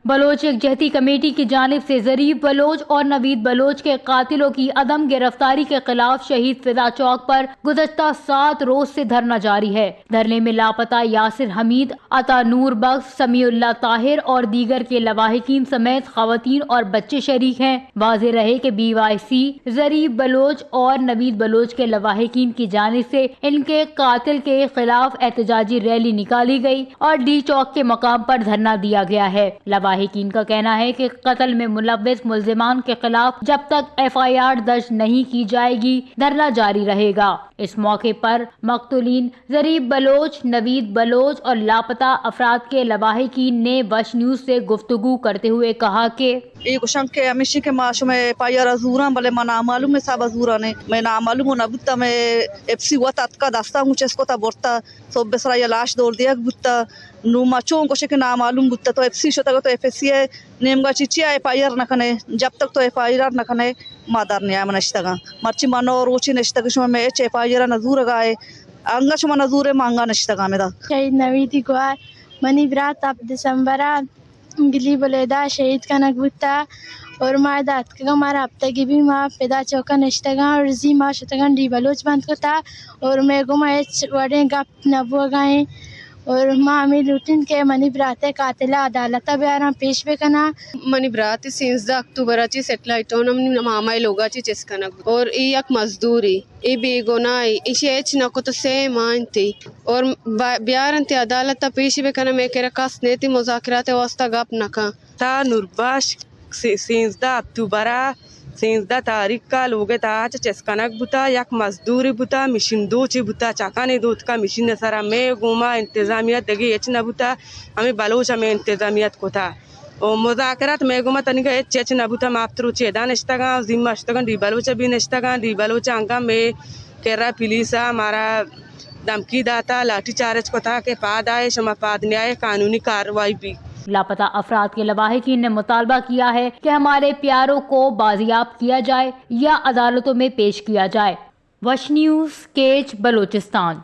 بلوچ یکجہتی کمیٹی کی جانب سے ظریف بلوچ اور نوید بلوچ کے قاتلوں کی عدم گرفتاری کے خلاف شہید فدا چوک پر گزشتہ سات روز سے دھرنا جاری ہے۔ دھرنے میں لاپتہ یاسر حمید، عطا نور بخش، سمیع اللہ طاہر اور دیگر کے لواحقین سمیت خواتین اور بچے شریک ہیں۔ واضح رہے کہ بی وائی سی ظریف بلوچ اور نوید بلوچ کے لواحقین کی جانب سے ان کے قاتل کے خلاف احتجاجی ریلی نکالی گئی اور ڈی چوک کے مقام پر دھرنا دیا گیا ہے۔ لواحقین کا کہنا ہے کہ قتل میں ملوث ملزمان کے خلاف جب تک ایف آئی آر درج نہیں کی جائے گی، دھرنا جاری رہے گا۔ اس موقع پر مقتولین ظریف بلوچ، نوید بلوچ اور لاپتہ افراد کے لواحقین نے وش نیوز سے گفتگو کرتے ہوئے کہا کہ اے گوشاں کہ ہمیشی کہ ما شمئے ایف آئی آر ءَ زوراں، بلے ما نامعلوم حساب ءَ زوراں۔ مئے نامعلوم نہ بوتا، مئے ایف سی وت اتکا دستاں گوں چست کتا برتا، صبح سرا یا لاش دور دیگ بوتا۔ نوں ما چون گوشے کہ نامعلوم بوتا، تو ایف سی شتگ، تو ایف ایس سی ءِ نیمگا چی چیا ایف آئی آر نہ کنے؟ جب تک تو ایف آئی آر نہ کنے، ما در نیام نشتگاں۔ مرچی ما نو روچی نشتگ، شما مئے ہچ ایف آئی آر نہ زورگا ئے۔ انگا شما نہ زورے، ما انگا نشتگاں مدا۔ شہید نویدی گوار، منی برات ہپت دسمبر ءَ گلی بلیدہ شہید کنگ بوتا اور ما ادا اتکگاں، مارا ہپتگی بی، ما فدا چوکا نشتگاں اور زی ما شتگاں ڈی بلوچ بند کتا اور مئے گوما ہچ وڑیں گپ نہ بوگا ایں اور ما ہمے لوٹیں کہ منی برات ءِ قاتل ءَ عدالت ءَ بیاراں، پیش بکناں۔ منی برات سیزدہ اکتوبر ءَ چہ سیٹلائٹ ٹاؤن ءَ منی ماما ءِ لوگا چہ چست کنگ بوت اور اے یک مزدورے، اے بے گناہے، ایشی ءَ ہچ نہ کت، سئے ماہ انت اور با-، بیار انت عدالت ءَ پیش بکناں، مئے کرا کس نیت، مذاکرات ءِ واسطہ گپ نہ کن۔ تا نوربخش سی-، سیزدہ اکتوبر ءَ، سیزدہ تاریخ ءَ لوگ ءِ تہا چہ چست کنگ بوتا، یک مزدورے بوتا، مشین دوچے بوتا، چکانی دوتکا مشین ءِ سرا، مئے گوما انتظامیہ دگہ ہچ نہ بوتا، ہمے بلوچ ءَ مئے انتظامیہ کتا۔ و مذاکرات مئے گوما تنیگا ہچ ہچ نہ بوتا، ما ہپت روچے ادا نشتگاں، زی ما شتگاں، ڈی بلوچ ءَ بھی نشتگاں، ڈی بلوچ ءَ انگا مئے کرا پولیس ءَ مارا دھمکی داتا، لاٹھی چارج کتا کہ پاد آئے، شما پاد نیائے، قانونی کارروائی بی۔ لاپتہ افراد کے لواحقین نے مطالبہ کیا ہے کہ ہمارے پیاروں کو بازیاب کیا جائے یا عدالتوں میں پیش کیا جائے۔ وش نیوز، کیچ، بلوچستان۔